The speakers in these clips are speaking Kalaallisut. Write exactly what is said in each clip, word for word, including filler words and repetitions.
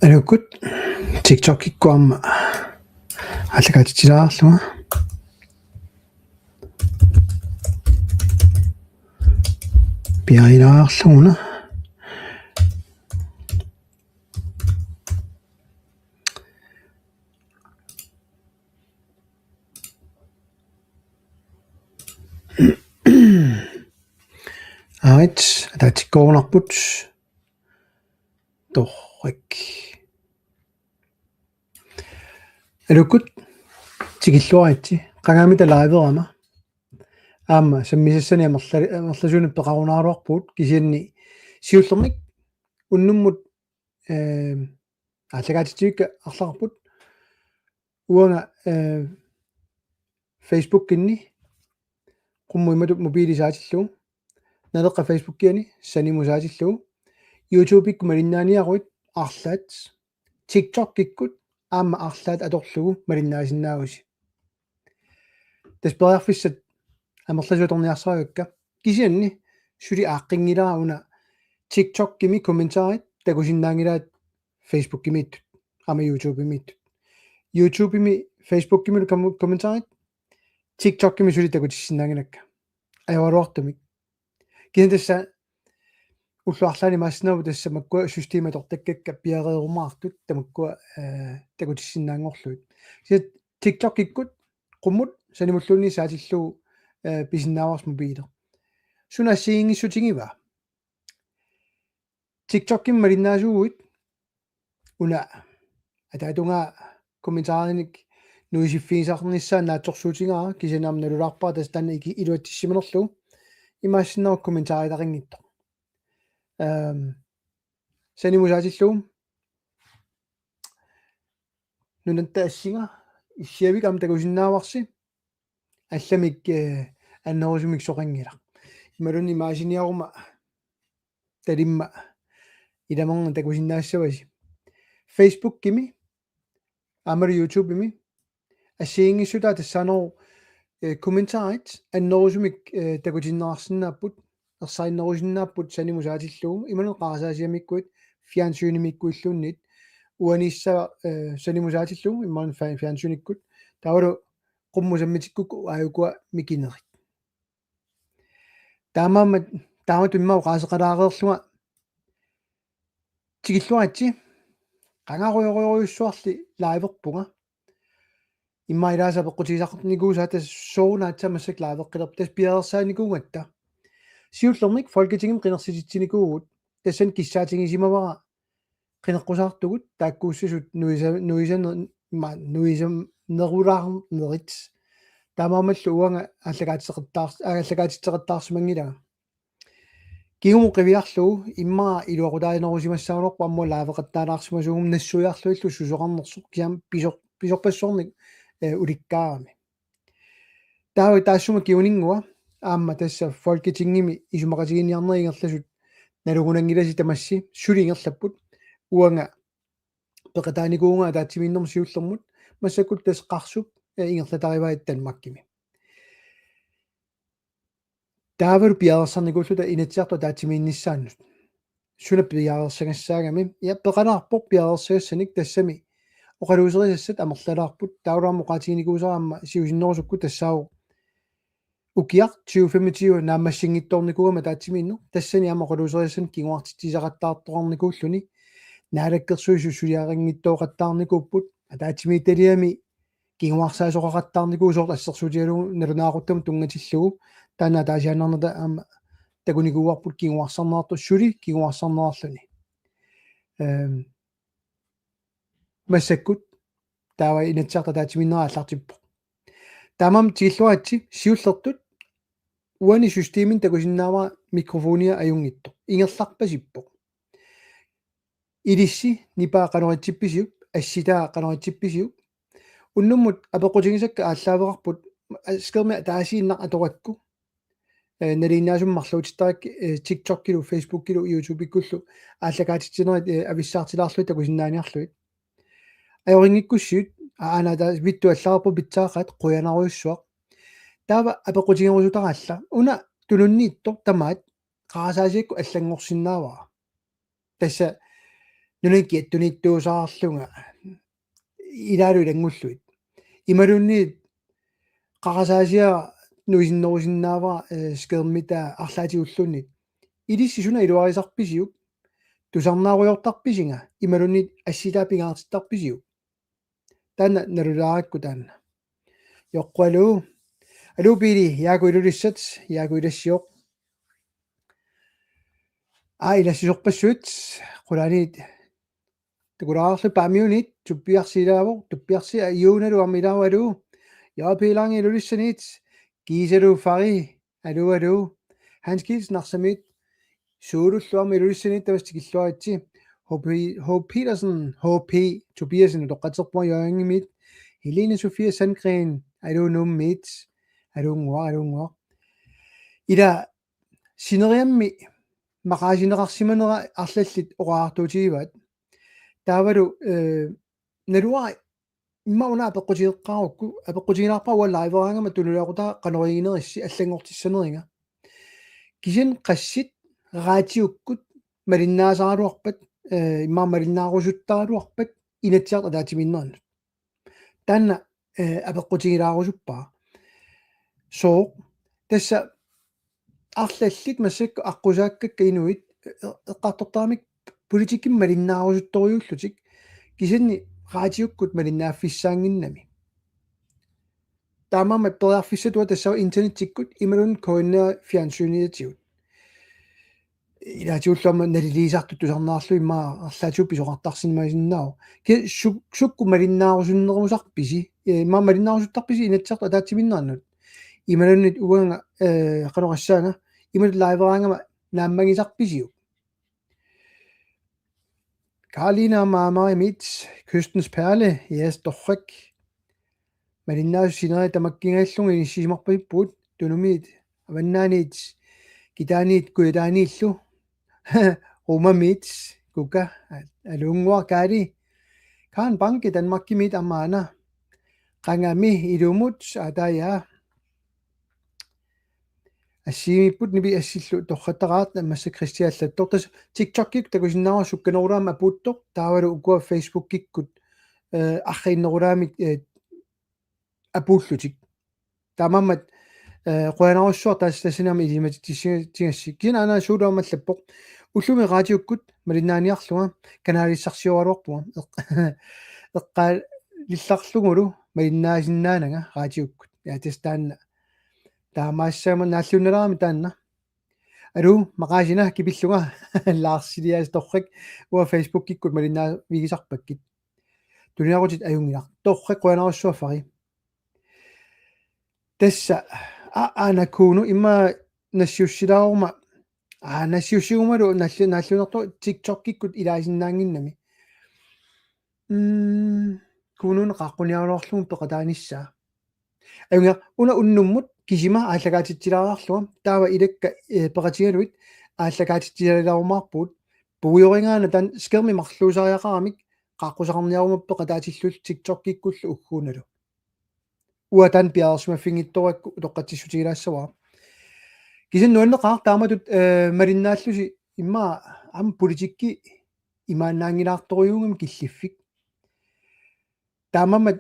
Aluukkut TikTokikkut aamma aallakaatitsilaarlunga. Piarilaarluguna. Aat, ataatsikkoorunarput. Torrak. Aluukkut, tikilluaritsi, qangaamita liverama. Aamma, sammisassani amerla-, amerlasuunik peqarunaaraluarpugut, kisianni siullermik, unnummut, eh, aallakaatitsivikka arlaqarput, uanga, eh, Facebookinni, qummut imatut mobiili saatillugu, Naleqqap Facebookiani, sanimut saatillugu, YouTubeikkut malinnaaniaruit arlaat, TikTokikkut aamma arlaat atorlugu malinnaasinnaavusi. Tassa periarfissat amerlasuut atorniarsaravakka. Kisianni suli aaqqinngilara una TikTokimi kommentarit takusinnaanngilaat Facebookimiittut, aamma YouTubemiittut. YouTubemi Facebookimilu kom-, kommentarit, TikTokimi suli takutissinnaanngilakka. Ajoraluartumik. Kisianni tassa ullut arlaanni imaassinnaavoq tassa makkua systemi atortakkakka piareerumaartut tamakkua, eh, takutissinnaanngorlugit. Kisianni TikTokikkut qummut sanimulluunniit saatillugu, eh, pisinnaavarsi mobiili. Suna assigiinngissutigiva? TikTokimi malinnaasuuguit una ataatungaa kommentarinik nuisiffigisarnissaa naatsorsuutigaara, kisianni aamma nalulaarpara tassa taanna iki-, iluatsissimanerlugu imaassinnaavoq kommentaritaqanngitsoq. Ehm, sanimut saatillugu nunatta assinga issiavik aamma takusinnaavarsi allamik, eh, annerusumik soqanngilaq. Imaluunniit imaasiniaruma talimma ilamanna takusinnaassavasi. Facebookimi aammalu YouTubemi assigiinngissutaa tassaaneruvoq, eh, kommentarit annerusumik, eh, takutinneqarsinnaapput, ersarinnerusinnaapput sanimut saatillugu, imaluunniit qarasaasiamikkuit, fjernsynimiikkuilluunniit, uaniissavara, eh, sanimut saatillugu, imaluunniit fa-, fjernsynikkut, taavalu qummut sammitikkukku aajukua mikinerit. Taamaammat, taamatut immaqa oqaaseqalaareerlunga tikilluaritsi, qangarujorujorujussuarli liverpunga. Immaqa ilaasa apeqqutigisaqarnikuusaa tassa soorunami aatsaat massakkut liveqqilerpoq, tassa piareersaanikuugatta. Siullermik Folketingimi qinersititsinikuuvugut, tassani kissaatigisimavara qineqqusaartugut taakkuussisut nuisa-, nuisa-, ma-, nuisanerulaarnerit. Taamaammallu uanga aallakaatitseqattaar-, aallakaatitseqattaarsimanngilanga. Kingumut qiviarlugu immaqa iluaqutaanerusimassagaluarpoq aamma liveqattaalaarsimasuuguma nassuiarlugillu susoqarnersoq kisianni pisor-, pisorpassuarnik, eh, ulikkaarami. Taava taassuma kinguninngua aamma tassa Folketingimi isumaqatigiinniarnerit ingerlasut nalugunanngilasi tamassi suli ingerlapput uanga peqataanikuuvunga ataatsimiinnermut siullermut massakkut tassa Qarsup, eh, ingerlatarivai Danmarkimi. Taavalu piareersarnikuulluta Inatsisartut ataatsimiinnissaannut. Suna piareersagassaagami? Ja, peqalaarpoq piareersagassanik, tassami oqaluuserisassat amerlalaarput, taavalu aamma oqaatiginikuusara aamma siusinnerusukkut tassaavoq ukiaq tyve femogtyve naammassinngitsoornikuugami ataatsimiinneq, tassani aamma oqaluuserisassanik kinguartitsisaqattaartoqarnikuulluni, Naalakkersuisut suliarinngitsooqattaarnikuupput, ataatsimiititaliami kinguarsaasoqaqattaarnikuusoq assersuutigalugu nalunaaquttamut tunngatillugu, taanna ataasiaannarnata aamma takunikuuarput kinguarsarneqartoq suli kinguarsarneqarluni. Ehm, massakkut taava Inatsisartut ataatsimiinnerat aallartippoq. Taamaammat tikilluaritsi siullertut uani systemini takusinnaavara mikrofonia ajunngitsoq. Ingerlarpasippoq. Ilissi nipaa qanoq itsippisiuk, assitaa qanoq itsippisiuk. Unnummut apeqqutigisakka aallaaveqarput, skærmi ataasiinnaq atorakku. Eh, nalinginnaasumik marluutittarakku, eh, TikTokilu, Facebookilu, YouTubekkullu aallakaatitsinerit, eh, avissaartilaarlugit takusinnaaniarlugit. Ajorinngikkussiuk, a-, aana taava vittu allaarpoq pitsaaqaat qujanarujussuaq. Taava apeqqutigerusutaraalla. Una tununniittoq tamaat qarasaasiakkut allanngorsinnaavara. Tassa nunanit kiattuniittuusaarlunga ilaalu ilanngullugit. Imaluunniit qarasaasiaq nuisinnerusinnaavara, eh, skærmitaa arlaatigulluunniit. Ilissi suna iluarisarpisiuk? Tusarnaarujoortarpisinga imaluunniit assitaa pingaartittarpisiuk? Taanna nalulaarakku taanna. Joqqu, aluu. Aluu Piili, Jaaku Ilulissat, Jaaku ilassivoq. Aa, ilassisorpassuit, qulaaniit. Takulaarlu Paamiuniit, Tuppiarsi ilaavoq, Tuppiarsi, aa, Juunalu aamma ilaavoq, aluu. Jaa, Piilaangi Ilulissaniit, kiisalu Fari, aluu, aluu. Hans Kielsen Narsamiit, Suulullu aamma Ilulissaniit tamassi tikilluaritsi. H P, H P Petersen, H P Tobiassen utoqqatserpunga Hjørringimiit. Helene Sofia Sandgreen, aluu Nuummiit. Aluunnguaq, aluunnguaq. Ila sineriammi maqaasineqarsimanera arlallit oqariartuutigivaat. Taavalu, eh, naluara immaqa una apeqqutigeqqaarukku, apeqqutigilaarpara uanga liveraangama tunuliaqutaa qanoq iginerissi allanngortissaneriga. Kisianni qassit raatiukkut malinnaasaraluarpat, eh, immaqa malinnaarusuttaraluarpat Inatsisartut ataatsimiinnerannut. Taanna, eh, apeqqutigilaarusuppara. Sooq, tassa arlallit massakkut aqqusaakkakka inuit, eh, eqqartortaramik politikkimik malinnaarusuttorujuullutik, kisianni raatiukkut malinnaaffissaannginnami. Taamaammat periarfissatut tassa internettikkut imaluunniit K N R fjernsyniatigut. Ilaatigullu aamma naliliisartut tusarnaarlugit immaqa arlaatigut pisoqartarsimasinnaavoq. Ke su-, sukkut malinnaarusunnerusarpisi? Eh, immaqa malinnaarusuttarpisi Inatsisartut ataatsimiinnerannut? Imaluunniit uanga, eh, qanoq oqassaanga, imaluunniit liveraangama naammagisarpisiuk? Karlina Marmarimiit, Kystens Perle, yes, torrak. Malinnaasut sineriak tamakkiingajalugu inissisimarpasippugut, Tunumiit, Avannaaniit, Kitaaniit, Kujataaniillu, Rumamiit, Kuka, aluunnguaq Kaali, Karen Banke Danmarkimiit aamma aana, Qangami, ilumut, ataja. Assigiimmippoq Nipi Assillu torrattaqaaq, massa Kristiallattoq. Tassa TikTokikkut takusinnaavara sukkanerulaamik apuuttoq, taavalu ukua Facebookikkut, eh, arriinnerulaamik, eh, apuullutik. Taamaammat, eh, qujanarsuaq taas-, tassani aamma ilimatitsi-, tigassi. Kisianni aana Suulu aamma allappoq: Ullumi raatiukkut malinnaaniarlunga kanalissarsioraluarpunga. Eq-, eqqaalillarlugulu malinnaasinnaananga raatiukkut. Ja, tassa taanna. Taamaassaammat naalliunnalerami taanna. Aluu, maqaasina kipillunga. Lars Elias torrak. Uanga Facebookikkut malinnaavigisarpakkit. Tunuliaqutit ajunngilaq. Torrak, qujanarsuaq Fari. Tassa, a-, aana Kuno immaqa nassiussilaaruma. Aa, nassiussigumalu nalli-, nalliunnartoq TikTokikkut ilaasinnaannginnami. Mm, Kuno una qaaqquniaraluarlugu peqataanissaa. Ajunngilaq, una unnummut kisima aallakaatitsilaariarlunga, taava ilakka, eh, peqatigalugit aallakaatitsilaarumaarpugut, puigorigaanni taanna skærmi marluusariaqaramik qaaqqusaqarniaruma peqataatillugu TikTokikkullu ugguunalu. Uanga taanna piareersimaffinngitsorakku utoqqatsissutigilaassavara. Kisianni nuanneqaaq taamatut, eh, malinnaallusi immaqa aamma politikki imaannaanngilaartorujuugami killiffik. Taamaammat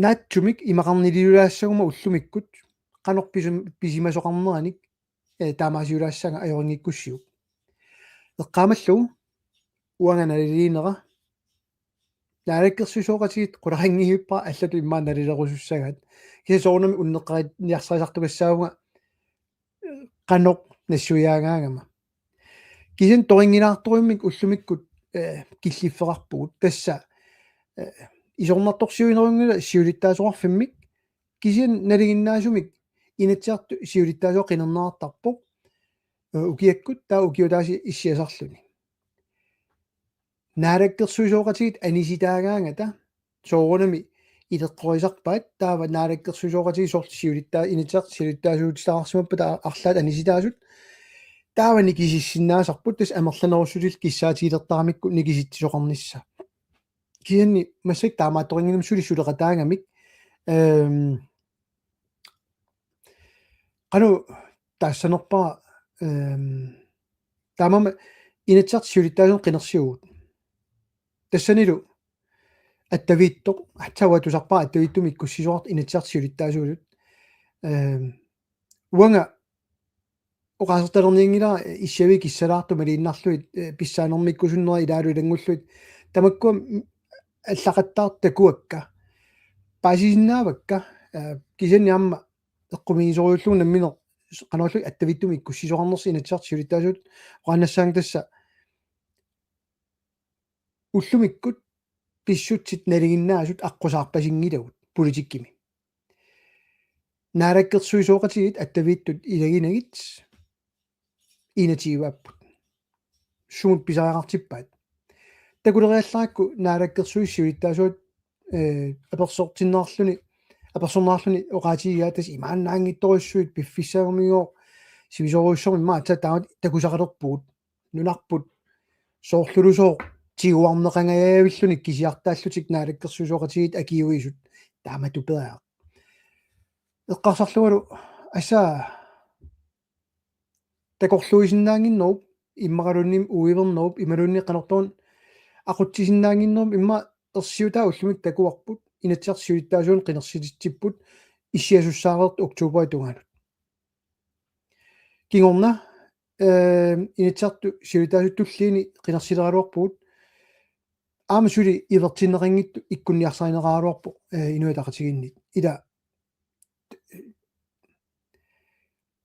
naatsumik imaqarniliulaassaguma ullumikkut qanoq pisum-, pisimasoqarneranik, eh, taamaasiulaassanga ajunngikkussiuk. Eqqaamallugu uanga naliliinera. Naalakkersuisooqatigiit qularinngivippara allatut immaqa nalilerusussagaat. Kisianni soorunami unneqqarinniarsarisartugassaavunga qanoq nassuiaagaangama. Kisianni torinngilaartorujummik ullumikkut, eh, killiffeqarpugut. Tassa, eh, isornartorsiuinerunngilaq siulittaasoqarfimmik. Kisianni nalinginnaasumik Inatsisartut siulittaasuat qinerneqartarpoq, eh, ukiakkut taava ukiut ataaseq issiasarluni. Naalakkersuisooqatigiit anisitaagaangata soorunami ileqqorisarpaat, taava naalakkersuisooqatigiit soorlu siulittaa-, Inatsisartut siulittaasuutitaarsimappata arlaat anisitaasut, taava nikisissinnaasarput, tassa amerlanerussutillu kissaatigilertaramikku nikisitsisoqarnissaa. Kisianni massakkut taamaattorinnginnami suli suleqataagamik, ehm, qanoq taassanerpara, ehm, taamaammat Inatsisartut siulittaasunik qinersivugut. Tassanilu attaviittoq, aatsaat tusarpara attaviittumik ikkussisoqartoq Inatsisartut siulittaasuusut. Ehm, uanga oqaasertalernianngilara, eh, issiavik kissalaartut maliinnarlugit, eh, pissaanermikkusunnerat ilaalu ilanngullugit. Tamakkua m-, allaqattaartut takuakka. Paasisinnaavakka, eh, kisianni aamma eqqumiisorujullunga nammineq s-, qanorlu attaviittumik ikkussisoqarnersoq Inatsisartut siulittaasuusut oqaannassaanga tassa ullumikkut pissutsit nalinginnaasut aqqusaarpasinngilagut politikkimi. Naalakkersuisooqatigiit attaviittut ilaginagit enogtyveapput. Sumut pisariaqartippaat. Takuleriallarakku naalakkersuisut siulittaasuat, eh, apersortinniarluni, apersorniarluni oqaatigigaat tassa imaannaanngitsorujussuit piffissaagumigoor sivisoorujussuarmik immaqa aatsaat taamatut takusaqalerpugut. Nunarput soorlulusooq tiguarneqangajavilluni kisiartaallutik naalakkersuisooqatigiit akiuisut taamatut pereaq. Eqqarsarlugalu assa takorluuisinnaannginnerup immaqaluunniit uivernerup imaluunniit qanortoq aqutsisinnaannginnerup immaqa ersiutaa ullumikkut takuarput Inatsisartut siulittaasuanut qinersitsipput issiasussaareertut oktoberip tungaanut. Kingorna, eh, Inatsisartut siulittaasuata tulliani qinersileraluarpugut. Aamma suli ivertinneqanngitsoq ikkunniarsarineqaraluarpoq, eh, Inuit Ataqatigiinniit. Ila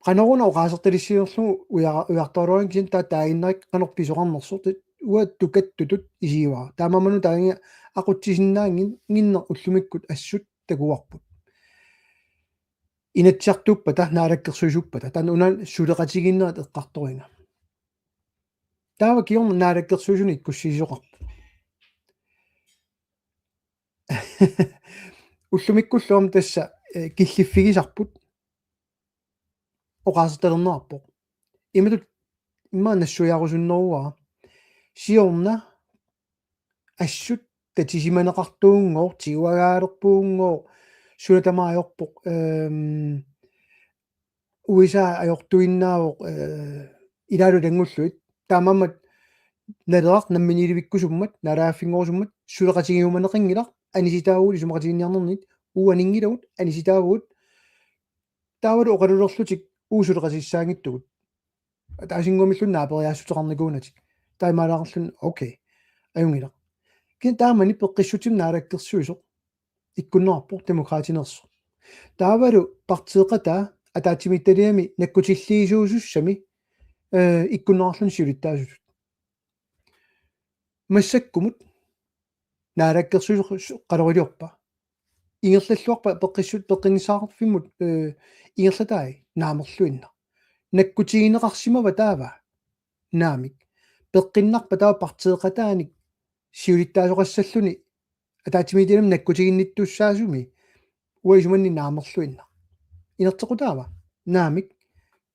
qanoruna oqaasertalissiinerlugu uja-, ujartoraluarlunga kisianni taava taaginnarikka qanoq pisoqarnersoq, uanga tukattutut isigivara. Taamaammat taanna aqutsisinnaannginneq ullumikkut assut takuarput. Inatsisartuuppata, naalakkersuisuuppata, taanna una suleqatigiinnerat eqqartoriga. Taava kingorna naalakkersuisunut ikkussiisoqarpoq. Ullumikkullu aamma tassa, eh, killiffigisarput oqaasertalerneqarpoq. Imatut immaqa nassuiarusunneruara. Siorna assut tatisimaneqartuunngooq, tiguagaalerpuunngooq, suna tamaat ajorpoq, ehm, U S A ajortuinnaavoq, eh, ilaalu ilanngullugit. Taamaammat Naleraq namminiilivikkusummat, naalagaaffinngorusummat, suleqatigiumaneqanngilaq, anisitaavugut isumaqatiginninniarnernit, uagut aninngilagut, anisitaavugut, taavalu oqalulerlutik uagut suleqatissaanngitsugut. Ataasinnguamilluunniit naaperiaassuteqarnikuunatik. Taamaalaarluni, okay. Ajunngilaq. Kisianni taamani peqqissutsimik naalakkersuisoq ikkunneqarpoq Demokraatineersoq. Taavalu partiiqataa ataatsimiititaliami nakkutilliisuusussami, eh, ikkunneqarluni siulittaasutut. Massakkumut naalakkersuisoq qaloriliorpa. Ingerlalluarpa peqqissut peqqinnissaqarfimmut, eh, ingerlatai naamerluinnaq. Nakkutigineqarsimava taava? Naamik. Peqqinnarpa taava partiiqataanik siulittaasoqassalluni ataatsimiititaliami nakkutiginnittussaasumi uanga isumanni naamerluinnaq. Inerteqqutaava? Naamik.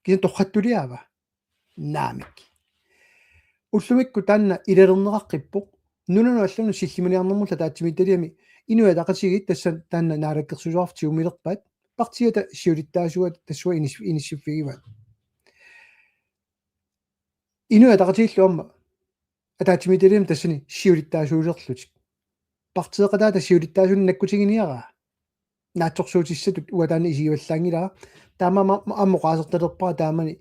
Kisianni torrattuliaava? Naamik. Ullumikkut taanna ilalerneqaqqippoq. Nunanut allanut sillimaniarnermullu ataatsimiititaliami Inuit Ataqatigiit tassa taanna naalakkersuisoqarfik tigummilerpaat. Partiiata siulittaasuata tassunga inis-, inissiffigivaat. Inuit Ataqatigiillu aamma ataatsimiititaliami tassani siulittaasuulerlutik. Partiiqataata siulittaasunik nakkutiginiaraa naatsorsuutissatut uanga taanna isigivallaanngilara. Taamaammat aamma oqaasertalerpara taamani,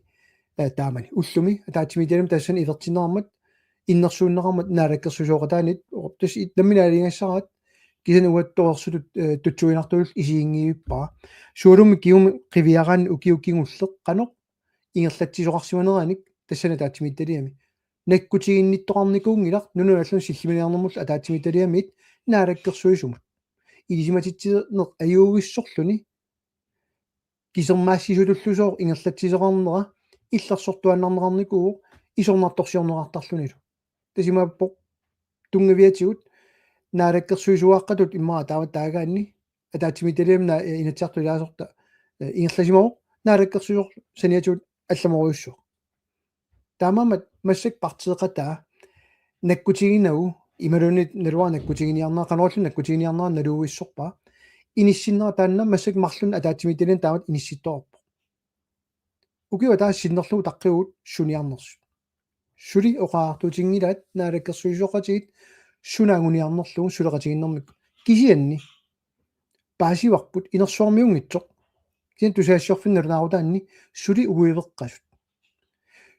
eh, taamani. Ullumi ataatsimiititaliami tassani ivertinneqarmat, innersuunneqarmat naalakkersuisooqataanit, tassa it-, nammineq aalajangigassaraat, kisianni uanga torersutut, eh, tutsuiginartutullu isiginngivippara. Sualummik kingumut qiviaraanni ukiut kingulleq qanoq ingerlatsisoqarsimaneranik tassani ataatsimiititaliami. Nakkutiginnittoqarnikuunngilaq nunanut allanut sillimaniarnermullu ataatsimiititaliamiit naalakkersuisumut. Ilisimatitsineq ajuugissorluni kisermaassisutullusooq ingerlatsisoqarnera illersortuaannarneqarnikuuvoq isornartorsiorneqartarlunilu. Tassa imaappoq tunngaviatigut naalakkersuisooqatut immaqa taava taagaanni ataatsimiititaliami naa-, eh, Inatsisartut ilaasortat, eh, ingerlasimavoq naalakkersuisoq saniatigut allamorujussuaq. Taamaammat massakkut partiiqataa nakkutiginagu imaluunniit naluara nakkutiginiarnera, qanorlu nakkutiginiarnera naluuissorpara. Inissinnera taanna massakkut marlunnik ataatsimiititaliani taamatut inissittoqarpoq. Ukiup ataatsip sinnerlugu utaqqivugut suniarnersut. Suli oqariartuutinngilaat naalakkersuisooqatigiit suna anguniarnerlugu suleqatigiinnermikkut. Kisianni paasivarput inersuarmiunngitsoq. Kisianni tusagassiorfinnut nalunaarutaanni suli uiveqqasut.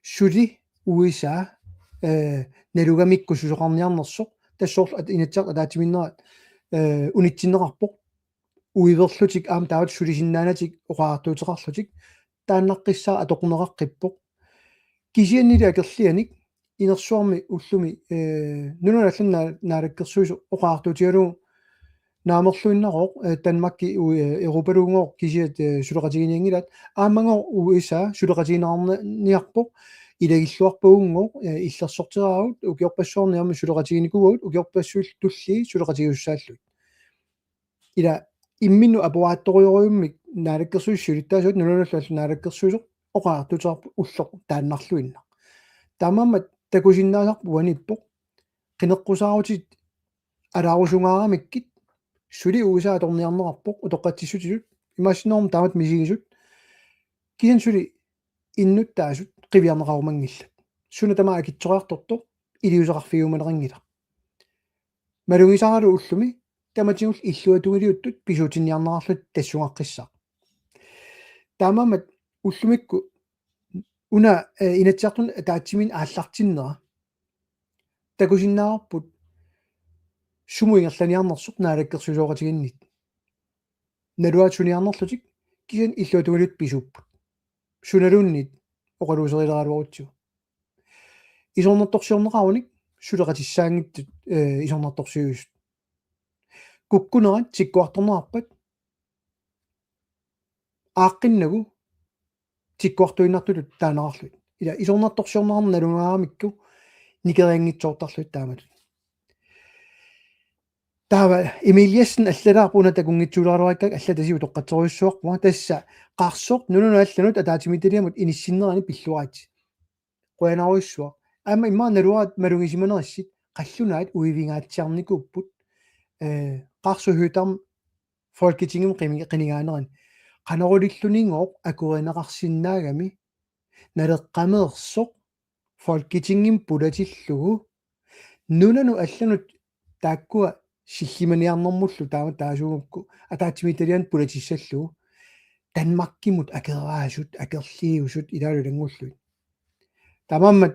Suli U S A, eh, nalugamikku susoqarniarnersoq, tassalu at-, Inatsisartut ataatsimiinnerat, eh, unitsinneqarpoq. Uiverlutik aamma taamatut sulisinnaanatik oqariartuuteqarlutik taannaqqissaaq atoqquneqaqqippoq. Kisiannili akerlianik inersuarmi ullumi, eh, nunanut allanut naa-, naalakkersuisoq oqariartuutigalugu naamerluinnarooq, eh, Danmarki u-, eh, Europaluunngooq kisiat, eh, suleqatiginianngilaat, aammagooq U S A suleqatigineqarniarpoq, ilagilluarpagunngooq, eh, illersorteraavut, ukiorpassuarni aamma suleqatiginikuuagut, ukiorpassuit tullii suleqatigisussaallugit. Ila imminnut apuaattorujorujummik naalakkersuisut siulittaasuat nunanut allanut naalakkersuisoq oqariartuuteqarpoq ulloq taannarluinnaq. Taamaammat takusinnaasarput uaniippoq, qineqqusaarutit alaarusungaaramikkit, suli U S A atorniarneqarpoq utoqqatsissutitut, imaassinnaavoq taamatut misigisut, kisianni suli innuttaasut qiviarneqarumanngillat. Suna tamaat akitsoriartortoq iliuuseqarfigiumaneqanngilaq. Malugisaralu ullumi tamatigullu illuatungiliuttut pisuutinniarnerarlutik tassungaqqissaaq. Taamaammat ullumikkut una, eh, Inatsisartuni ataatsimiinneq aallartinnera takusinnaavarput sumut ingerlaniarnersoq naalakkersuisooqatigiinniit. Naluaat suniarnerlutik kisianni illuatungiliuttut pisuupput. Sunaluunniit oqaluuserileruarutsigu. Isornartorsiorneqarunik suleqatissaanngitsut, eh, isornartorsiuisut. Kukkunerat tikkuartorneqarpat aaqqinnagu tikkuartuinnartutut taaneqarlugit. Ila isornartorsiorneqarneq nalungaaramikku nikerianngitsoortarlugit taamatut. Taava Emil Jessen allalaarpoq una takunngitsoorluarakkit allatut utoqqatserujussuarpunga, tassa Qarsoq nunanut allanut ataatsimiititaliamut inissinnerani pilluaritsi. Qujanarujussuaq. Aamma immaqa naluara malugisimanerissi qallunaat uivingaatsiarnikuupput. Eh, Qarsoq Høegh-Dam Folketingimi qimi-, qinigaanerani. Qanorulillunigooq akuerineqarsinnaagami Naleqqameersoq Folketingimi pulatillugu nunanut allanut taakkua sillimaniarnermullu taama taasugukku ataatsimiititaliani pulatissallugu Danmarkimut akeraasut, akerliusut ilaalu ilanngullugit. Taamaammat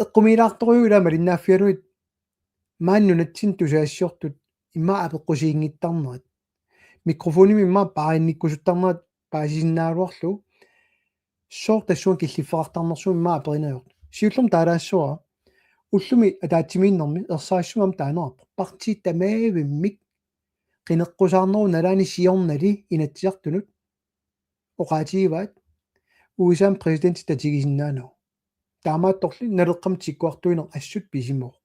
eqqumiilaartorujuuvoq ilaa malinnaaffigalugit maani nunatsinni tusagassiortut immaqa apeqqusiinngittarnerat. Mikrofonimik immaqa paarinnikkusuttarnerat paasisinnaagaluarlugu. Sooq tassunga killiffeqartarnersugut immaqa aperineq ajortoq. Siullermik taalaassavara. Ullumi ataatsimiinnermi ersarissumik aamma taaneqarpoq. Partiit tamaavimmik qineqqusaarnerup nalaani siornali Inatsisartunut oqaatigivaat U S A-mi præsidenti tatigisinnaanagu. Taamaattorli Naleqqami tikkuartuineq assut pisimavoq.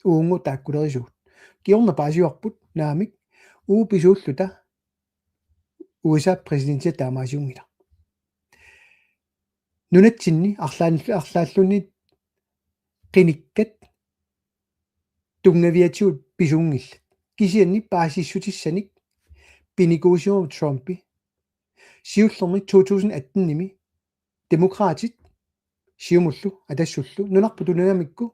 Uunga taakkulerisugut. Kingorna paasivarput naamik, uagut pisuulluta U S A-p præsidentiat taamaasiunngilaq. Nunatsinni arlaan-, arlaalluunniit qinikkat tunngaviatigut pisuunngillat. Kisianni paasissutissanik pinikuusimavoq Trumpi. Siullermik to tusind atten-imi Demokraatit Siumullu Atassullu nunarput tunigamikku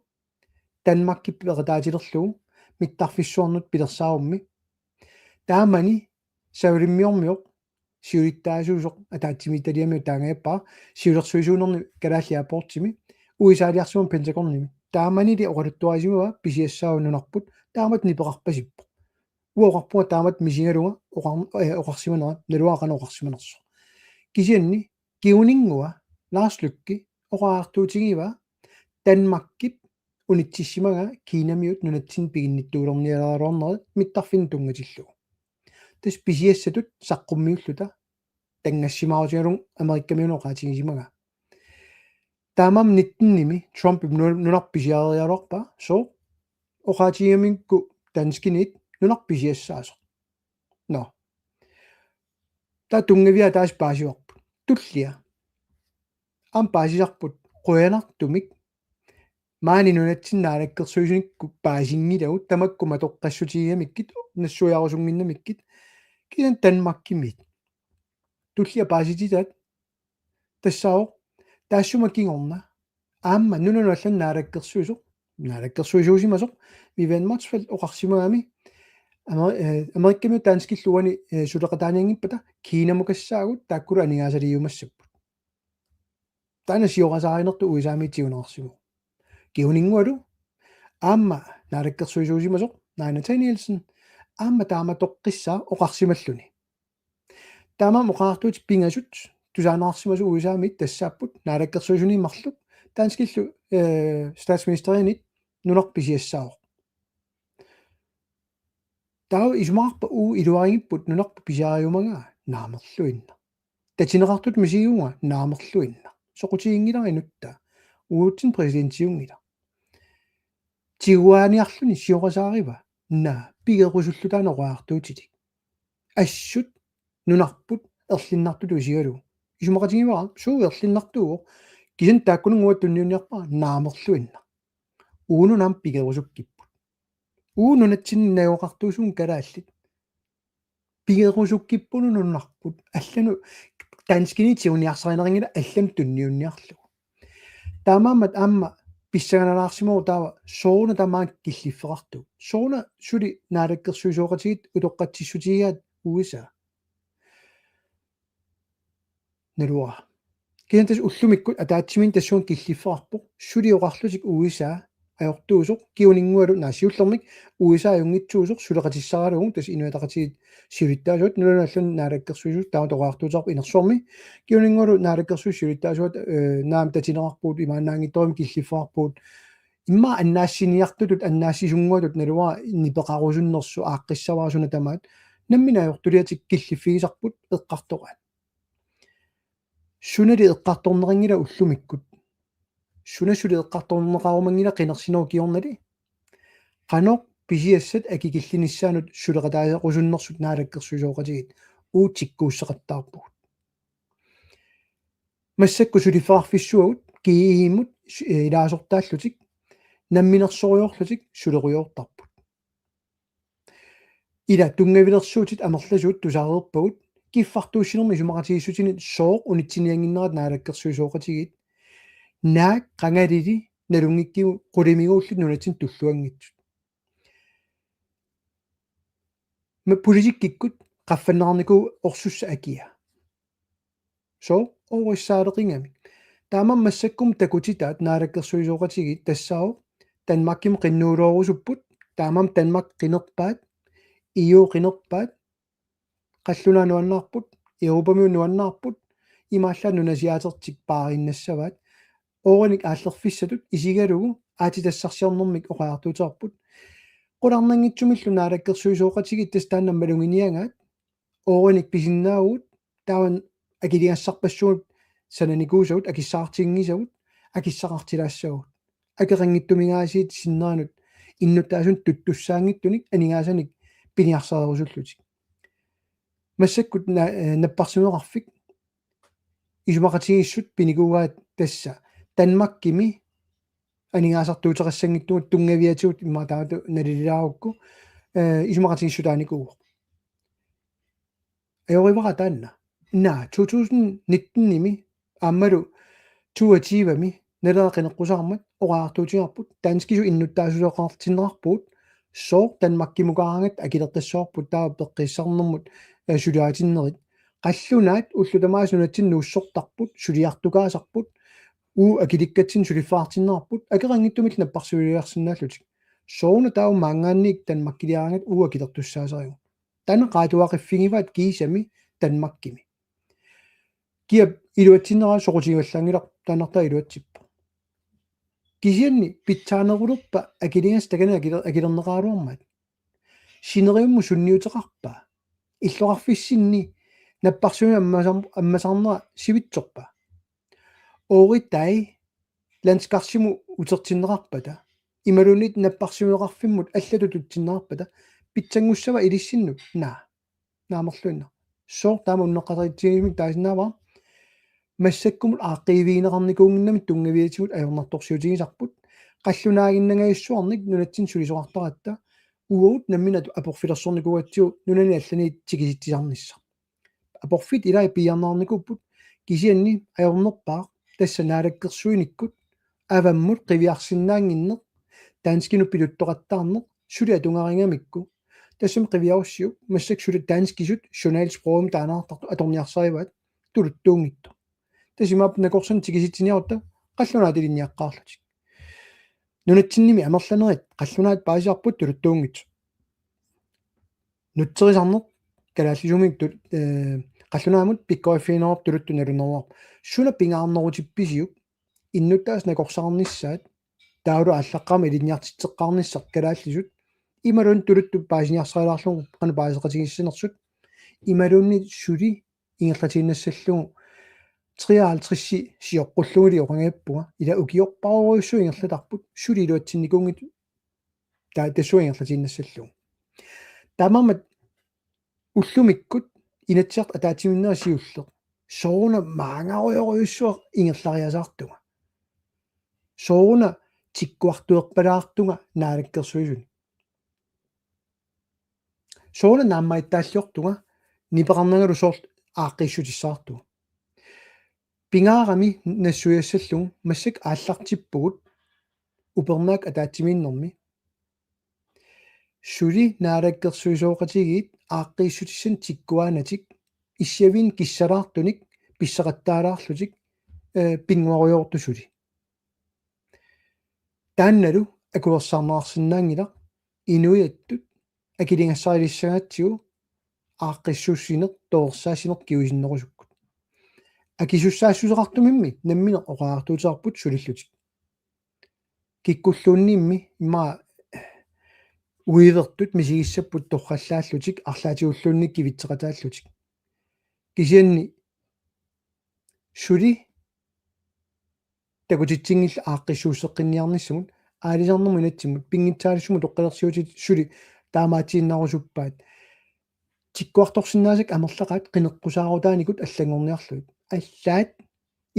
Danmarkip peqataatilerlugu mittarfissuarnut pilersaarummi. Taamani savalimmiormioq siulittaasuusoq ataatsimiititaliami taangajappara siulersuisuunerni Kalaallit Airportsimi U S A-liarsimammat Pentagonimi. Taamanili oqaluttuarisimavaa pisiassaavoq nunarput taamatut nipeqarpasippoq. Uanga oqarpunga taamatut misigalunga oqar-, eh, oqarsimanera, naluara qanoq oqarsimanersoq. Kisianni kinguninngua Lars Løkke oqariartuutigivaa Danmarkip unitsissimagaa Kinamiut nunatsinni piginnittuulerniaraluarnerat mittarfinnut tunngatillugu. Tassa pisiassatut saqqummiulluta tanngassimaarutigalugu Amerikkamiunut oqaatigisimagaa. Taamaammat nitten-imi Trumpip nu-, nunarput pisiareriaraluarpaa, sooq? Oqaatigigamikku danskiniit nunarput pisiassaasoq. Nå. Taava tunngaviat ataaseq paasivarput. Tullia. Aamma paasisarput qujanartumik maani nunatsinni naalakkersuisunikkut paasinngilagut tamakku matoqqassutigigamikkit nassuiarusunnginnamikkit kisianni Danmarkimiit. Tullia paasititaat tassaavoq taassuma kingorna aamma nunanut allanut naalakkersuisoq naalakkersuisuusimasoq Vivian Motzfeldt oqarsimagami Amer- eh, Amerikamiut danskillu uani eh, suleqataanianngippata Kinamukassaagut taakkulu aningaasaliiumassapput. Taanna siorasaarinertut U S A-miit tiguneqarsimavoq. Kingornalu aamma naalakkersuisuusimasoq Naaja Nathanielsen aamma taamatoqqissaaq oqarsimalluni. Taamaammat oqaatigalugu pingasut tusaaneqarsimasut U S A-miit tassaapput naalakkersuisuni marluk danskillu eh, statsministerinit nunarput pisiassaavoq. Taava isumaqarpa uagut iluarinngipput nunarput pisiariumagaa? Naamerluinnaq. Tatineqartutut misigivunga? Naamerluinnaq. Soqutiginngilara inuttaa. Uagutsinnut præsidentiunngilaq. Tiguaaniarluni siorasaariva? Naa, pigerusulluta oqaatigalugu. Assut nunarput erlinnartutut isigalugu. Isumaqatigivara suut erlinnartuuvoq. Kisianni taakkununnga uanga tunniunniarpara? Naamerluinnaq. Uagut nunat aamma pigerusukkipput. Uagut nunatsinni najugaqartuusugut kalaallit. Pigerusukkipput nunarput. Allanut danskini tiguniarsarinerinngilaq allanut tunniunniarlugu. Taamaammat aamma pissanganalaarsimavoq taava sooruna tamaanga killiffeqartoq. Sooruna suli naalakkersuisooqatigiit utoqqatsissutigigaat U S A. Naluara. Kisianni tassa ullumikkut ataatsimiinneq tassunga killiffeqarpoq. Suli oqarlutik U S A ajortuusoq kingornalu, naa, siullermik U S A ajunngitsuusoq suleqatissaralugu, tassa Inuit Ataqatigiit siulittaasuat, nunanut allanut naalakkersuisuusoq, taama oqaatigalugu inersuarmi. Kingornalu naalakkersuisut siulittaasuat eh, naamik tatineqarpugut, imaannaanngitsorujummik killiffeqarpugut. Immaqa annaassiniartutut, annaassisunnguatut naluara nipeqarusunnersoq, aaqqissavara suna tamaat. Nammineq ajortuliatik killiffigisarput eqqartoraat. Sunali eqqartorneqanngilaq ullumikkut? Suna suli eqqartorneqarumanngilaq qinersinerup kingornali? Qanoq pisiassat akikillinissaannut suleqataarusunnersut naalakkersuisooqatigiit? Uagut tikkuusseqattaarpugut. Massakkut suliffeqarfissuagut G E-mut su- eh, ilaasortaallutik namminersorujoorlutik sulerujoortarput. Ila tunngavilersuutit amerlasuut tusareerpagut kiffartuussinermi isumaqatigiissutinit sooq unitsiniannginnerat naalakkersuisooqatigiit. Naak qangalili nalunngikkigut qulimiguullit nunatsinnut tulluanngitsut. Aamma politikkikkut qaffanneqarnikuuvoq orsussap akia. Sooq orissaaleqigami? Taamaammat massakkut takutitaat naalakkersuisooqatigiit tassaavoq Danmarkimut qinnuuloorusupput, taamaammat Danmark qinerpaat, E U qinerpaat, qallunaat nuannaarput, Europamiut nuannaarput, imaallaat nunasiaatertik paariinnassavaat, oorinik aallerfissatut isigalugu aatsitassarsiornermik oqaatigalugu. Qularnanngitsumillu naalakkersuisooqatigiit tassa taanna maluginiagaat, oorinik pisinnaavugut, taava akiligassarpassuit sananikuusagut, akissaqartinngisagut, akissaqartilaassavagut. Akeqanngitsumik aasiit sinneranut innuttaasunut tuttussaanngitsunik aningaasanik piniarsarerusullutik. Massakkut na- eh, napparsimmaveqarfik isumaqatigiissut pinikuugaat tassa Danmarkimi aningaasartuuteqassanngitsugut tunngaviatigut immaqa taamatut nalililaarukku, eh, isumaqatigiissutaanikuuvoq. Ajorivara taanna. Naa, to tusind nitten-imi aammalu toogtyve-mi Naleraq qineqqusaarmat oqaatigalugu danskisut innuttaasuuteqartinneqarpugut, sooq Danmarkimukaaraangatta akilertassavarput, taava peqqissarnermut, eh, suliaritinnerit. Qallunaat ullut tamaasa nunatsinnut nuussortarput, suliartukaasarput, uagut akilikkatsinnik suliffeqartinneqarput, akeqanngitsumillu napparsiuliarsinnaallutik. Sooruna taava maanngaanniit Danmarkiliaraangat uagut akilertussaasarigut? Taanna qaatuaqiffigivaat kiisami Danmarkimi. Kiap iluatsinnera soqutigivallaanngilaq, taannartaa iluatsippoq. Kisianni pitsaanerulerpa akiligassat takanna akiler- akilerneqaraluarmaat? Sineriummut sunniuteqarpa? Illoqarfissinni napparsimmavimmi ammasar- ammasarnera sivitsorpa? Ooritai landskarsimut utertinneqarpata, imaluunniit napparsimmaveqarfimmut allatut tutsinneqarpata, pitsanngussava ilissinnut? Naa. Naamerluinnaq. Sooq taama unneqqarisartigisumik taasinnaavara? Massakkumut aaqqiivigineqarnikuunnginnamik tunngaviatigut ajornartorsiutigisarput, qallunaaginnangajassuarnik nunatsinni sulisoqartaratta, uagut nammineq aporfilersornikuugatsigu nunani allaniit tikisitsisarnissaq. Aporfit ilaat piiarneqarnikuupput, kisianni ajornerpaaq tassa naalakkersuinikkut avammut qiviarsinnaannginneq, danskinut piluttoqattaarneq suli atugarigamikku. Tassami qiviarussiuk massakkut suli danskisut journalsprogimik taaneqartartut atorniarsarivaat tuluttuunngitsoq. Tassa imaappoq nakorsat tikisitsiniarutta qallunaat ilinniaqqaarlutik. Nunatsinnimi amerlanerit qallunaat paasisarput tuluttuunngitsoq. Nutserisarneq kalaallisuumik tut-, eh, qallunaamut pikkoriffiginerup tuluttut naluneruarput. Suna pingaarnerutippisiuk innuttaasut nakorsaqarnissaat taavalu aallaqqaammut ilinniartitseqqaarnissaq kalaallisut imaluunniit tuluttut paasiniarsarilaarlugu qanoq paaseqatigiissanersut imaluunniit suli ingerlatiinnassallugu treoghalvtreds sioqqullugulu oqanngippunga ila ukiorparujussuit ingerlatarput suli iluatsinnikuunngitsut taa tassunga ingerlatiinnassallugu. Taamaammat ullumikkut Inatsisartut ataatsimiinnerat siulleq sooruna maangarujorujussuaq ingerlariasaartunga. Sooruna tikkuartuerpalaartunga naalakkersuisuni. Sooruna naammagittaalliortunga nipeqarnangalu soorlu aaqqiissutissaartunga. Pingaarami nassuiassallugu massakkut aallartippugut upernaaq ataatsimiinnermi. Suli naalakkersuisooqatigiit aaqqiissutissanik tikkuaanatik issiaviinnik kissalaartunik pissaqattaalaarlutik, eh, pinnguarujoortut suli. Taannalu akuersaarneqarsinnaanngilaq inuiattut akiligassarilissagatsigu aaqqissuussineq torersaassineq kingusinnerusukkut. Akisussaassuseqartumimmi nammineq oqariartuuteqarput sulillutik. Kikkulluunniimmi immaqa uivertut misigissapput torrallaallutik arlaatigulluunniit kivitseqataallutik. Kisianni suli takutitsinngillat aaqqissuusseqqinniarnissamut aalisarnermut inatsimmut pinngitsaaliissummut toqqalersiutit suli taamaatsiinnarusuppaat. Tikkuartorsinnaasakka amerlaqaat qineqqusaarutaanikut allanngorniarlugit. Allaat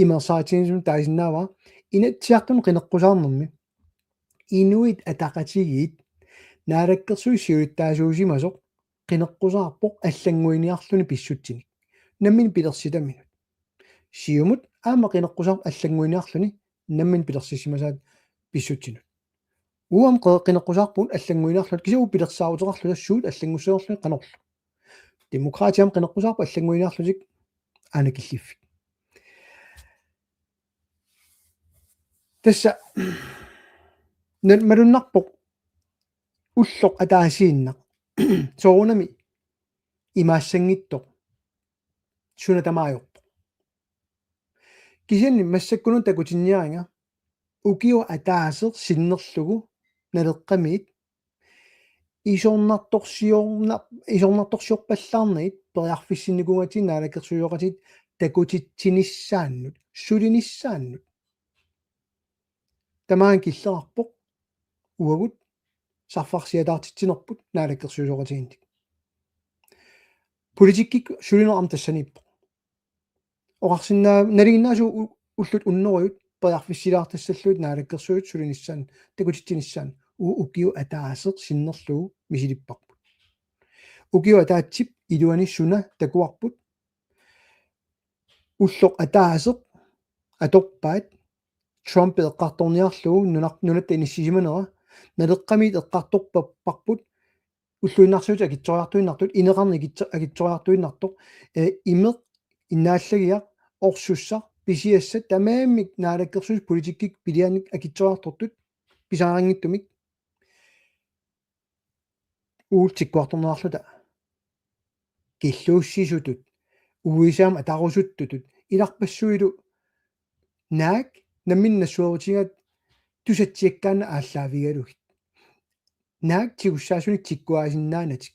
imersaatigisimasumik taasinnaavara Inatsisartuni qineqqusaarnermi Inuit Ataqatigiit naalakkersuisut siulittaasuusimasoq qineqqusaarpoq allannguiniarluni pissutsinik. Nammineq pilersitaminut. Siumut aamma qineqqusaarpoq allannguiniarluni nammineq pilersissimasaat pissutsinut. Uagut qe-, qineqqusaarpugut allannguiniarluta kisianni uagut pilersaaruteqarluta suut allanngussanerlugit qanorlu. Demokraatit aamma qineqqusaarput allannguiniarlutik aana killiffik. Tassa na-, malunnarpoq ulloq ataasiinnaq. Soorunami imaassanngitsoq suna tamarmi ajorpoq. Kisianni massakkununa takutinniariga ukioq ataaseq sinnerlugu Naleqqamiit isornartorsiorna-, isornartorsiorpallaarnagit periarfissinnikuugatsigu naalakkersuisooqatigiit takutitsinissaannut, sulinissaannut. Tamaanga killeqarpoq uagut sarfarsiataartitsinerput naalakkersuisooqatigiinnik. Politikkikkut sulineq aamma tassaniippoq. Oqarsinnaa-, nalinginnaasut u-, ullut unnerujut periarfissilaartassallugit naalakkersuisut sulinissaannut, takutitsinissaannut, u-, ukioq ataaseq sinnerlugu misilipparput. Ukioq ataatsip iluani suna takuarput. Ulloq ataaseq atorpaat Trump eqqartorniarlugu nunar-, nunatta inissisimanera, Naleqqamiit eqqartorpa-, parput ulluinnarsiutit akitsoriartuinnartut, ineqarneq akitso-, akitsoriartuinnartoq, eh, imeq, innaallagiaq, orsussaq, pisiassat, tamarmik naalakkersuisut politikkikkut pilianik akitsoriartortut pisariaqanngitsumik. Uagut tikkuartorneqarluta. Killuussisutut, U S A-mut atarusuttutut, ilarpassuilu naak nammineq nassuerutigaat tusatsiakkaanni aallaavigalugit. Naak tigussaasunik tikkuaasinnaanatik.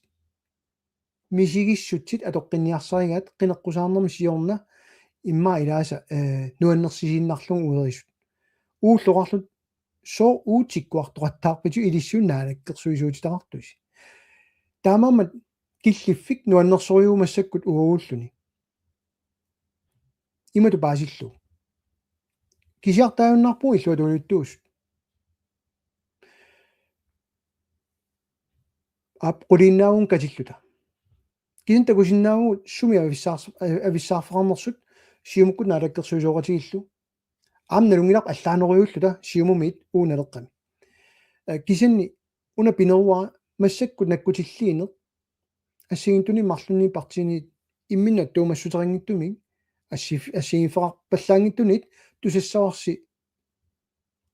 Misigissutsit atoqqinniarsarigaat qineqqusaarnermi siorna immaqa ilaasa, eh, nuannersisiinnarlugu uerisut. Uulloqarlut sooq uagut tikkuartoqattaarpisiuk ilissi naalakkersuisuutitaqartusi. Taamaammat killiffik nuannersorujuuvoq massakkut uaguulluni. Imatut paasillugu. Kisiartaajunnaarpugut illuatungiliuttuusut. Aap, quliinnaavugut katilluta. Kisianni takusinnaavugut sumi avissaars-, avissaarfeqarnersut Siumukkut naalakkersuisooqatigiillu. Aamma nalunngilarput allaanerujulluta Siumumiit uagut Naleqqami. Kisianni una pineruara massakkut nakkutilliineq assigiinngitsunik marlunnik partiinit imminnut attuumassuteqanngitsumik assi-, assigiiffeqarpallaanngitsunit tusassavarsi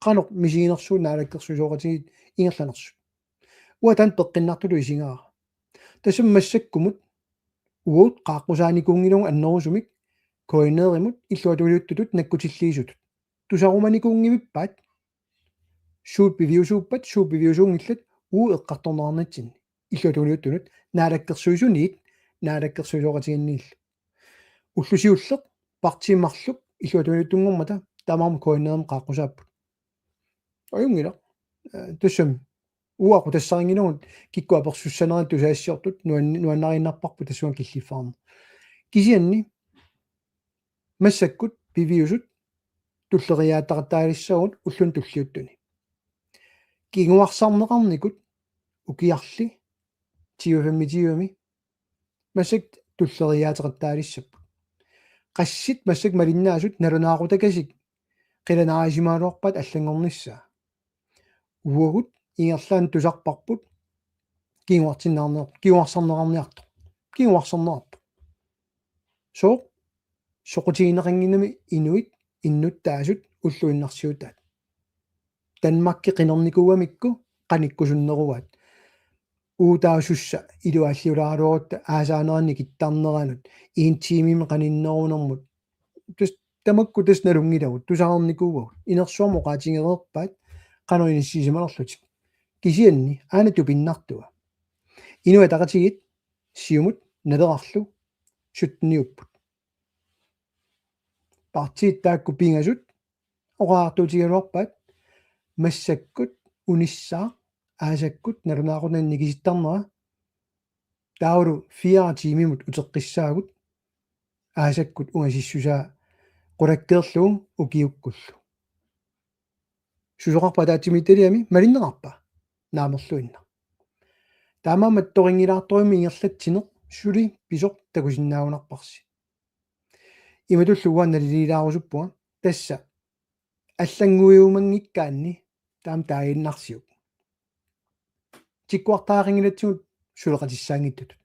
qanoq misiginersugut naalakkersuisooqatigiit ingerlanersut. Uanga taanna peqqinnartutut isigaara. Tassami massakkumut uagut qaaqqusaanikuunngilagut annerusumik KNR-imut illuatungiliuttutut nakkutilliisutut. Tusarumanikuunngivippaat suut piviusuuppat, suut piviusuunngillat uagut eqqartorneqarnitsinni. Illuatungiliuttunut naalakkersuisuniit naalakkersuisooqatigiinniillu. Ulloq siulleq partiit marluk illuatungiliuttunngormata tamarmik KNR-imut qaaqqusaapput. Ajunngilaq. Tassami uagut tassarinngilagut kikkut apersussanerannik tusagassiortut nuan-, nuannariinnarparput tassunga killiffigineq. Kisianni massakkut piviusut tulleriiaataqattaalissaagut ulluni tulliuttuni. Kinguarsarneqarnikut ukiarli tyve femogtyve-mi massakkut tulleriiaateqattaalissapput. Qassit massakkut malinnaasut nalunaaqutakasik qilanaarisimagaluarpaat allanngornissaa. Uagut ingerlaannaq tusarparput kinguarsinnaarniar-, kinguarsarneqarniartoq. Kinguarsarneqarpoq. Sooq? Soqutigineqannginnami inuit innuttaasut ulluinnarsiutaat. Danmarki qinernikuugamikku qanikkusunneruaat. Uutaasussa iluaalliulaaraluarutta aasaanerani kittarneranut en timemi qaninnerunermut. Tassa tamakku tassa nalunngilagut, tusarnikuuagut. Inersuarmi oqaatigereerpaat qanoq inissisimanerlutik. Kisianni aana tupinnartua. Inuit Ataqatigiit Siumut Nalerarlu sytteniupput. Partiit taakku pingasut oqariartuutigigaluarpaat massakkut unissaaq aasakkut nalunaaqutaq nikisittarnera taavalu fire timimut uteqqissaagut aasakkut ungasissusaa qulakkeerlugu ukiukkullu. Susoqarpa ataatsimiititaliami, malinneqarpa? Naamerluinnaq. Taamaammat torinngilaartorujussuarmik ingerlatsineq suli pisoq takusinnaagunarparsi. Imatullu uanga naliliilaarusuppunga tassa allannguiumanngikkaanni taama taaginnarsiuk. Tikkuartariaqanngilatsigut suleqatissaanngitsutut.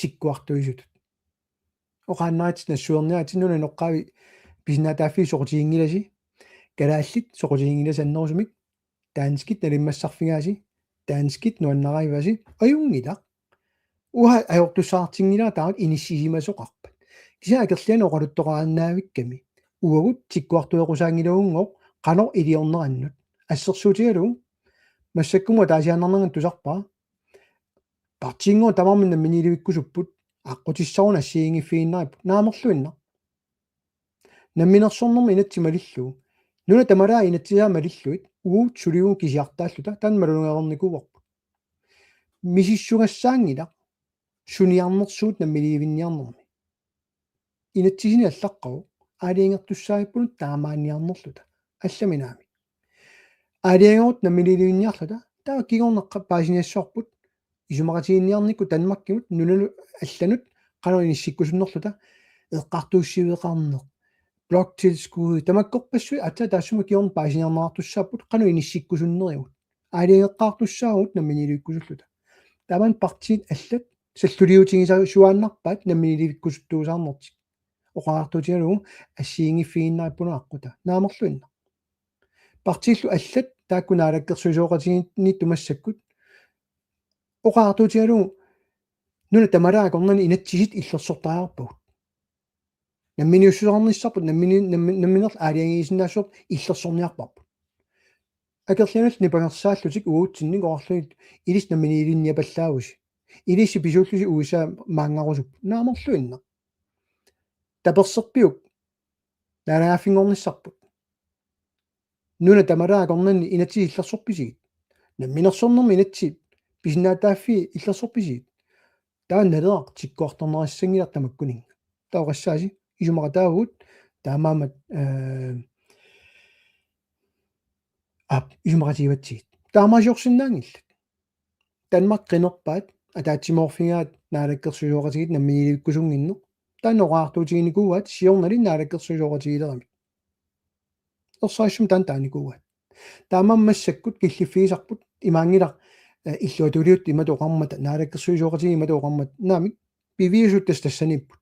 Tikkuartuisutut. Oqaannarlutit nassuerniaritsi nunap inoqqaavi pisinnaatitaaffiit soqutiginngilasi. Kalaallit soqutiginngilasi annerusumik. Danskit nalimmassarfigaasi. Danskit nuannarivasi. Ajunngilaq. Uanga ajortussaatinngilara taava inissisimasoqarpat. Kisianni akerlianik oqaluttoqaannaavikkami. Uagut tikkuartueqqusaanngilagut qanoq iliornerannut. Assersuutigalugu massakkumut ataasiaannarnanga tusarpara. Partiinngooq tamarmik namminiilivikkusupput, aqqutissaruna assigiinngiffigiinnaripput, naamerluinnaq. Namminersornermi inatsit malillugu. Nunat tamalaat inatsisaat malillugit, uagut suligut kisiartaalluta, taanna malugereernikuuarput. Misissugassaanngilaq, suniarnersugut namminiilivinniarnermi. Inatsisini allaqqavoq, aalajangertussaavippunut taamaanniarnerluta, allami naamik. Aalajangerutta namminiilivinniarluta, taava kingorna qa-, paasiniassavarput, isumaqatiginninniarnikkut Danmarkimut, nunanut allanut, qanoq inissikkusunnerluta, eqqartuussiveqarneq, bloktilskud, tamakkorpassuit aatsaat taassuma kingorna paasiniarneqartussaapput, qanoq inissikkusunnerigut. Aalajangeqqaartussaavugut namminiilivikkusulluta. Taamaammat partiit allat salluliutigisasuaannarpaat namminiilivikkusuttuusaarnertik. Oqariartuutigalugu assigiinngiffigiinnarippunga aqqutaa. Naamerluinnaq. Partiillu allat taakku naalakkersuisooqatigiinniittut massakkut. Oqariartuutigalugu nunat tamalaat akornanni inatsisit illersortariaqarpagut. Namminiussuseqarnissarput nammini-, nammi-, nammineq aalajangiisinnaassuserput illersorniarparput. Akerlianillu nipangersaallutik uatsinnit oqarlugit ilissi namminiilinniapallaavusi. Ilissi pisuullusi U S A maanngarusupput. Naamerluinnaq. Taperserpiuk naalagaaffinngornissarput. Nunat tamalaat akornanni inatsit illersorpisigit. Namminersornermi inatsit pisinnaatitaaffii illersorpisigit. Taanna Naleraq tikkuartorneqassanngilaq tamakkuninnga. Taava oqassaasi isumaqataavugut taamaammat, eh, aap, isumaqatigivatsigit. Taamaasiorsinnaanngillat. Danmark qinerpaat ataatsimoorfigaat naalakkersuisooqatigiit namminiilivikkusunnginneq. Taanna oqariartuutiginikuuaat siornali naalakkersuisooqatigiileramik. Ersarissumik taanna taanikuuaat. Taamaammat massakkut killiffigisarput imaanngilaq, eh, illuatungiliuttut imatut oqarmata, naalakkersuisooqatigiit imatut oqarmata, naamik, piviusut tassa tassaniipput.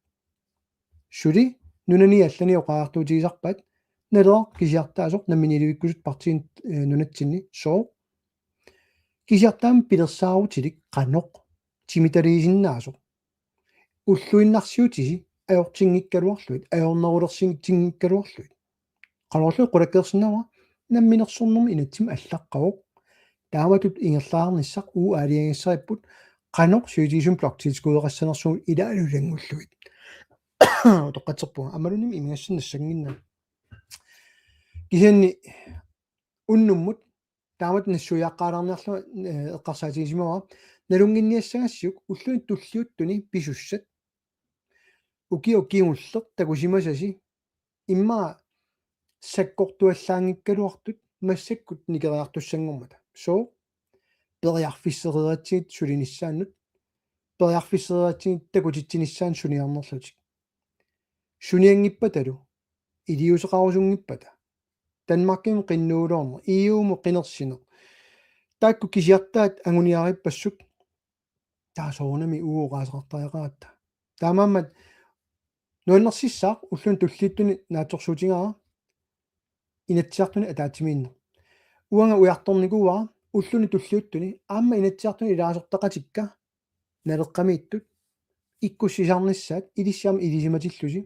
Suli nunani allani oqariartuutigisarpaat, Naleraq kisiartaasoq namminiilivikkusuttoq partiini, eh, nunatsinni, sooq? Kisiartaamik pilersaarutilik qanoq timitaliisinnaasoq. Ulluinnarsiutisi ajortinngikkaluarlugit, ajornerulersinngikkaluarlugit. Qanorlu qulakkeersinnaavara, namminersornermi inatsimmi allaqqavoq. Taamatut ingerlaarnissaq uagut aalajangigassaripput, qanoq sivisutigisumik bloktilskuddeqassanersugut ilaalu ilanngullugit. Utoqqatserpunga, aammalumi imigassannik nassannginnama. Kisianni unnummut taamatut nassuiaqqaalaarniarlunga, eh, eqqarsaatigisimavara, nalunnginniassagassiuk ulluni tulliuttuni pisussat, ukioq kingulleq takusimasasi, immaqa sakkortuallaanngikkaluartut massakkut nikeriartussanngormata. Sooq? Periarfissereeratsigit sulinissaannut, periarfissereeratsigit takutitsinissaannut suniarnerlutik. Sunianngippatalu, iliuuseqarusunngippata, Danmarkimut qinnuuloorneq, E U-mut qinersineq, taakku kisiartaat anguniariippassuk, taava soorunami uagut oqaaseqartariaqaratta. Taamaammat nuannersissaaq ulluni tulliuttuni naatsorsuutigaara Inatsisartuni ataatsimiinneq. Uanga ujartornikuuara ulluni tulliuttuni aamma Inatsisartuni ilaasortaqatikka Naleqqamiittut ikkussisarnissaat, ilissi aamma ilisimatillusi,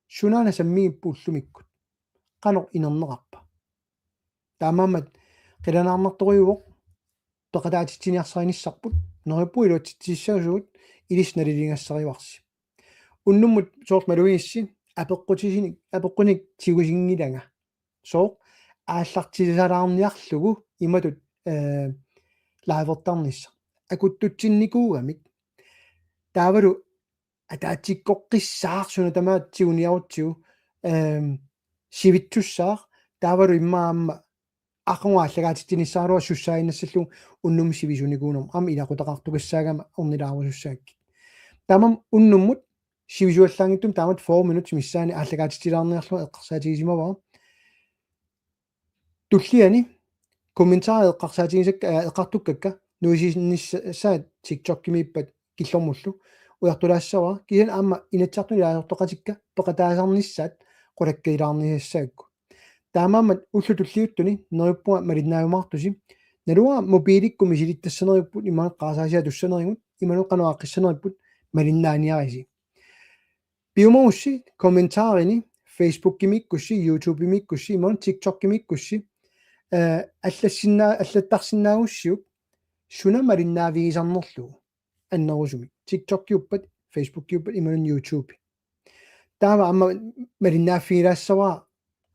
sunaana sammigipput ullumikkut, qanoq inerneqarpa. Taamaammat qilanaarnartorujuuvoq, peqataatitsiniarsarinissarput, neriuppunga iluatsitsissasugut, ilissi naliligassarivarsi. Unnummut soorlu malugigissi, apeqqutisinik, apeqqunik tigusinngilanga. Sooq? Aallartisalaarniarlugu imatut, eh, livertarnissaq. Akuttutsinnikuugamik, taavalu ataatsikkoqqissaaq suna tamaat tiguniarutsigu, ehm, sivitsussaaq, taavalu immaqa aamma aqagu aallakaatitsinissaraluarpoq sussaaginnassallugu unnummut sivisunikuunermut, aamma ilaqutaqartugassaagama ornilaarusussagakkit. Taamaammat unnummut sivisuallaanngitsumik taamatut fyrre minutsit missaanni aallakaatitsilaarniarlunga eqqarsaatigisimavara. Tulliani kommentarit eqqarsaatigisakka, eh, eqqartukkakka nuisiinnassaat TikTokimiippat killormullu ujartulaassavara, kisianni aamma Inatsisartuni ilaasortaqatikka peqataasarnissaat qulakkeerlaarniassagakku. Taamaammat ullut tulliuttuni neriuppunga malinnaajumaartusi, naluara mobiilikkut misilittassaneripput imaluunniit qarasaasiat atussanerigut, imaluunniit qanoq aaqqissaneripput, malinnaaniarisi. Piumagussi kommentarini, Facebookimiikkussi, YouTubemiikkussi, imaluunniit TikTokimiikkussi, eh, allassinnaa-, allattarsinnaagussiuk suna malinnaavigisarnerlugu annerusumik. TikTokiuppat, Facebookiuppat, imaluunniit YouTube. Taava aamma malinnaaffigilaassavara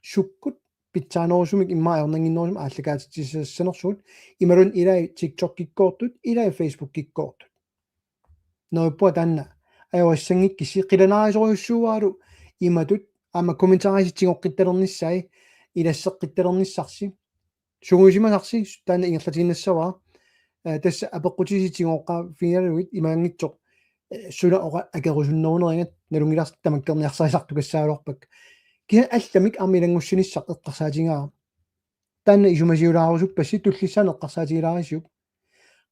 sukkut pitsaanerusumik immaqa ajornannginnerusumik aallakaatitsisassanersugut, imaluunniit ilai TikTokikkoortut, ilai Facebookikkoortut. Neriuppunga taanna ajorissanngikkussi, qilanaarisorujussuuaralu imatut, aamma kommentarisitigoqqittalernissaat, ilasseqqittalernissarsi. Sungiusimasarsi taanna ingerlatiinnassavara. Eh, tassa apeqqutisi tigooqqaaffigigalugit imaanngitsoq, eh, suna oqa akerusunneruneriga, nalunngilarsi tamakkerniarsarisaartugassagaluarpakka. Kisianni allamik aamma ilanngussinissaq eqqarsaatigaara. Taanna isumasiulaarusuppassi, tullissaani eqqarsaatigilaarisiuk.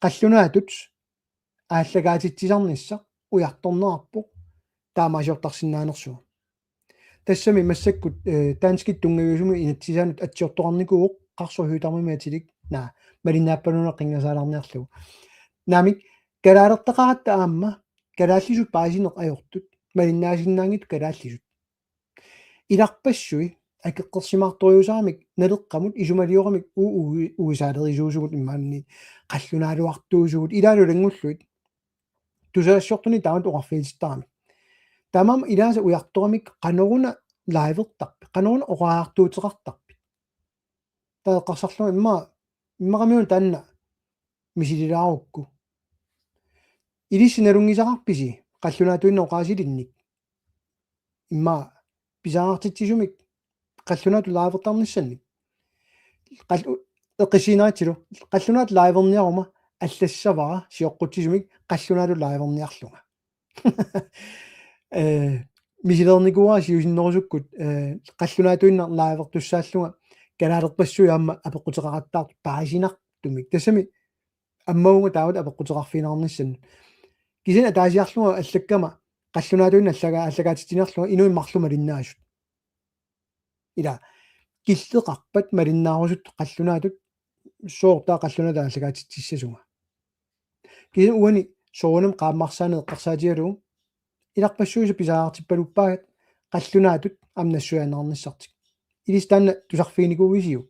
Qallunaatut aallakaatitsisarnissaq ujartorneqarpoq taamaasiortarsinnaanersugut. Tassami massakkut, eh, danskit tunngaviusumut inatsisaanut atsiortoqarnikuuvoq qarsoq Høegh-Damimik atilik, naa, malinnaappaluuna qinngasaallarniarlugu. Naamik, kalaalertaqaratta aamma kalaallisut paasineq ajortut, malinnaasinnaanngitsut kalaallisut. Ilarpassui akeqqersimaartorujussuarmik Naleqqamut isumalioramik u-, u-, uisaalerisuusugut imaanni qallunaaluartuusugut ilaalu ilanngullugit. Tusagassiortunik taamatut oqarfigisittarami. Taamaammat ilaasa ujartoramik qanoruna livertarpit, qanoruna oqariartuuteqartarpit. Taava eqqarsarlunga immaqa, immaqamiuna taanna misililaarukku. Ilissi nalunngisaqarpisi qallunaatuinnaq oqaasilinnik? Immaqa pisariaqartitsisumik qallunaatut livertarnissannik. Qall-, eqqissiineritsilu, qallunaatut liverniaruma allassavara sioqqutsisumik qallunaatut liverniarlunga. Eh, misileernikuuara siusinnerusukkut, eh, qallunaatuinnaq livertussaallunga kalaalerpassuit aamma apeqquteqaqattaartut paasinartumik. Tassami ammavunga taamatut apeqquteqarfigineqarnissannut. Kisianni ataasiarlunga allakkama qallunaatuinnaq allaga-, allagaatitsinerlunga inuit marluk malinnaasut. Ila killeqarpat malinnaarusuttut qallunaatut, sooq taava qallunaatut allagaatitsissasunga. Kisianni uani soorunami qaammarsaaneq eqqarsaatigalugu ilarpassuisa pisariaqartippaluppaagat qallunaatut aamma nassuiaannarnissartik. Ilissi taanna tusarfiginikuuisiuk?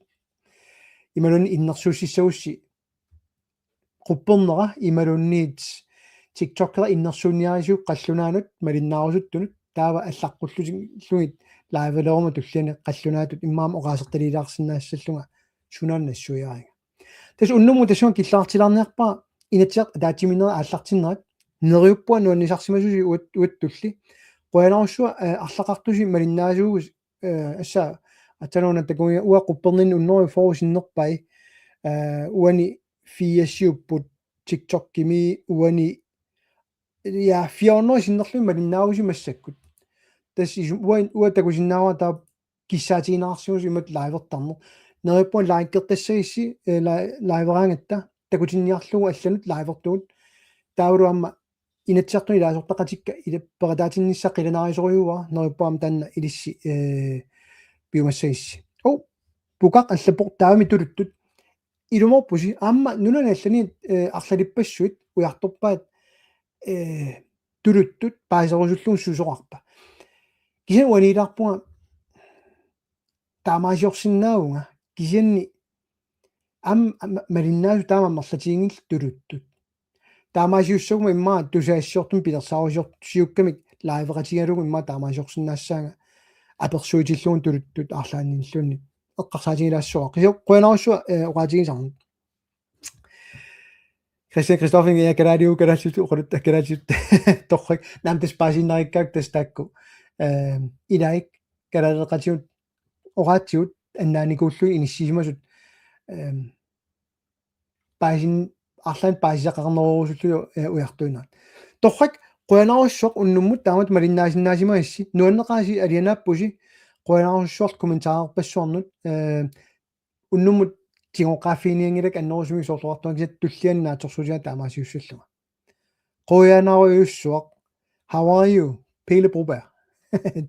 Imaluunniit innersuussissagussi quppernera imaluunniit TikTokera innersuunniarisiuk qallunaanut malinnaarusuttunut, taava allaqqullutigillugit liveleruma tulliani qallunaatut immaqa oqaasertaliilaarsinnaassallunga sunaana nassuiariga. Tassa unnummut tassunga killiliilaarniarpara Inatsisartut ataatsimiinnerit aallartinnerat, neriuppunga nuannisarsimasusi uat-, uattulli. Qujanarsuaq, eh, arlaqartusi malinnaasuugut, eh, assa atsanuuna takugiga uanga qupperninni hundrede og fyrre sinnerpai, eh, uani firsiupput TikTokimi uani, ja, fire hundrede sinnerlugit malinnaavusi massakkut. Tassa isum-, uanga, uanga takusinnaavara taava kissaatigineqarsimasoq imatut livertarneq. Neriuppunga likertassagissi, eh, li-, liveraangatta takutinniarlugu allanut livertugut. Taavalu aamma Inatsisartuni ilaasortaqatikka ila peqataatinnissaa qilanaarisorujussuuara, neriuppunga aamma taanna ilissi, eh, piumassagissi. Oh, Pukaq allappoq taavami tuluttut. Ilumoorpusi, aamma nunani allani, eh, arlalippassuit ujartorpaat, eh, tuluttut paaserusullugu susoqarpa. Kisianni uaniilaarpunga taamaaliorsinnaavunga, kisianni aamma, aamma malinnaasut taama amerlatiginngillat tuluttut. Taamaaliussaguma immaqa tusagassiortumik pilersaarusiorsiukkamik liveqatigalugu immaqa taamaaliorsinnaassaanga apersuitillugu tuluttut arlaanniilluunniit eqqarsaatigilaassuara. Kisianni qujanarsuaq, eh, oqaatigisarnut. Christian Christoffersen, ja, kalaallit, kalaallit, oqarutta, kalaallit, torrak, naamik tassa paasiinnarikkaakka tassa taakku. Ehm, ilaat, kalaaleqatigut, oqaatsigut, annaanikuullugit inissisimasut, ehm, paasin-, arlaannik paasisaqarnerusullugu, eh, ujartuinnaq. Torrak, qujanarsuaq unnummut taamatut malinnaasinnaasimagassi, nuanneqaasi alianaappusi, qujanarsuaq kommentarerpassuarnut, eh, unnummut tigoqqaaffiginianngilakka annerusumik soorlu oqartunga kisianni tulliani naatsorsuutigaara taamaasiussallunga. Qujanarujussuaq. How are you? Pele Broberg.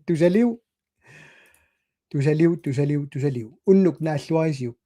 Tusaliuk. Tusaliuk, tusaliuk, tusaliuk. Unnuk naalluarisiuk.